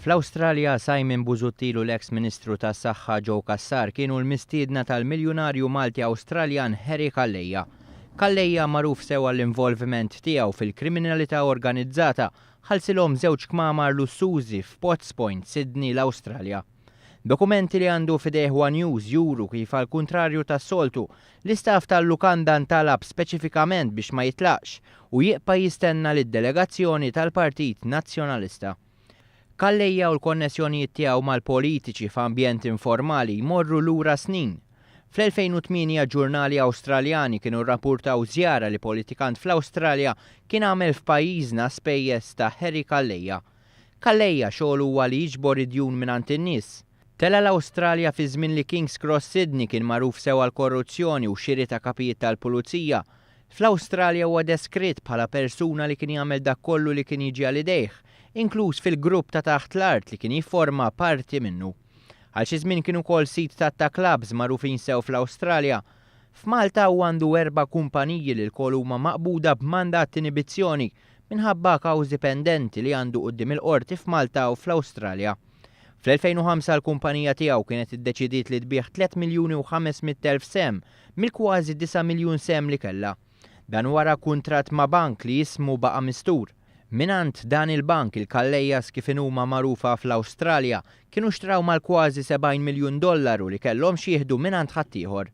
Fl-Awstralja, Simon Busuttil u l-eks Ministru tas-Saħħa Joe Cassar kienu l-mistiedna tal-miljunarju Malti-Awstraljan Harry Calleja. Calleja, magħruf sew għall-involviment tiegħu fil-kriminalità organizzata, ħallsilhom żewġ kmamar lussużi f'Potts Point, Sydney, l-Awstralja. Dokumenti li għandu f'idejh One News juru kif għall-kuntrarju tas-soltu, l-istaff tal-lukanda ntalab speċifikament biex ma jitlaqx u jibqa' jistenna lid-delegazzjoni tal-Partit Nazzjonalista. Calleja u l-konnessjonijiet tiegħu mal-politiċi f'ambjent informali jmorru lura snin. Fl-2008 ġurnali Awstraljani kienu rrapurtaw żjara li politikant fl-Awstralja kien għamel f'pajjiżna spejjeż ta' Harry Calleja. Calleja xogħlu huwa li jiġbor id-djun mingħand in-nies. Tela' l-Awstralja fi żmien li Kings Cross Sydney kien magħruf sew għall-korruzzjoni u xiri ta' kapijiet tal-pulizija. Fl-Awstralja huwa deskritt bħala persuna li kien jagħmel dak kollu li kien jiġi għal idejh, inkluż fil-grupp ta' taħt l-art li kien jifforma parti minnu. Għal xi żmien kien ukoll sid ta' clubs magħrufin sew fl-Awstralja. F'Malta huwa għandu erba' kumpaniji li lkoll huma maqbuda b'mandat t'inibizzjoni minħabba kawżi pendenti li għandu quddiem il-qorti f'Malta u fl-Awstralja. Fl-2005 l-kumpanija tiegħu kienet iddeċidiet li tbigħ 3 miljuni u 500,000 sehem mill-kważi 9 miljun sehem li kellha. Dan wara kuntratt ma' bank li ismu baqa' mistur. Mingħand dan il-bank il-Callejas kif inhuma magħrufa fl-Awstralja kienu xtraw mal-kważi 70 miljun dollaru li kellhom x'jieħdu mingħand ħaddieħor.